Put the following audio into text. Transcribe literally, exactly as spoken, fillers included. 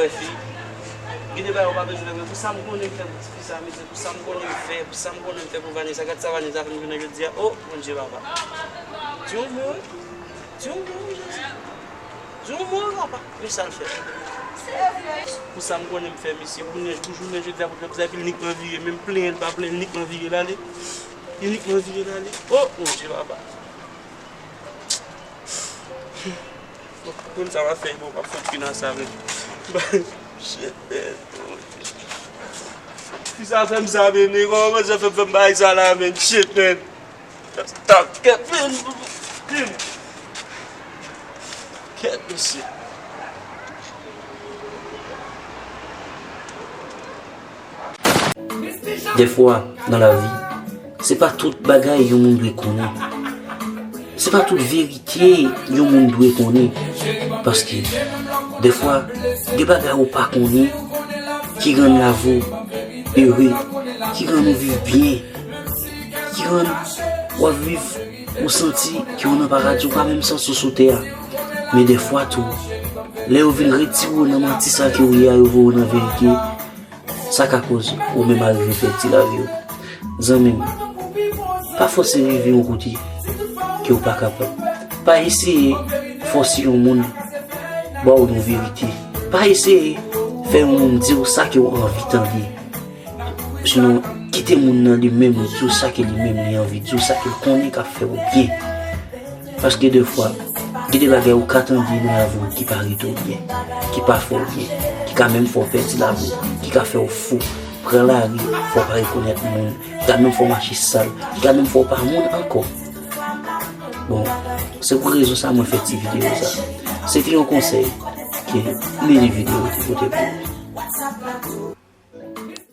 Wè fi, gen de bagay ou pa bezwen fè vre. Pou sa m konnen m fè pou ti fi sa, mesye, pou sa m konnen m fè, pou sa m konnen m fè pou Vanessa, gad sa Vanessa fè m jounen jodi a. O, Bondye papa. Di yon mo wi. Di yon mo wi, Jezi. Di yon mo wi, papa. Men sa l fè. Pou sa m konnen m fè, mesye, pou jounen jodi a, pou l fè pou sa, epi l nik nan vire, menm plenyen l pa plenyen, l nik nan vire l ale. Li nik nan vire l ale. O, Bondye papa. Moun sa va fè bon, pa fout fin a sa menm. Shit, man. Fi sa fè m sa menm, nèg, kòman sa fè fè m bagay sa la menm? Shit, man. Stop, kèt, man. Kèt, mesye. Dèfwa, nan lavi, se pa tout bagay yon moun dwe konnen. Se pa tout verite yon moun dwe konnen. Paske, dèfwa, gen bagay ou pa konnen ki rann lavi w ere, ki rann ou viv byen, ki rann w ap viv, ou santi ke w nan paradi, ou pa menm santi w sou tè a. Men dèfwa tou, lè yo vin retire w nan manti sa ke w ye a, yo voye w nan verite, sa ka koz ou menm al rive pèdi lavi w. Zanmi m, pa fòse rive yon kote ke w pa kapab. Pa eseye fòse yon moun ba w yon verite. Pa eseye fè yon moun di w sa ke w anvi tande. Sinon, kite moun nan li menm li di w sa ke li menm li anvi di w, sa ke l konnen k ap fè w byen. Paske dèfwa, gen de bagay ou ka tande nan lavi w ki pa rete w byen, ki pa fè w byen, ki ka menm fè w pèdi lavi w, ki ka fè w fou, pran lari, fè w pa rekonèt moun, ki ka menm fè w mache sal, ki ka menm fè w pa moun ankò. Bon, se pou rezon sa mwen fè ti videyo sa. Se te yon konsèy ke m li videyo te pote pou ou.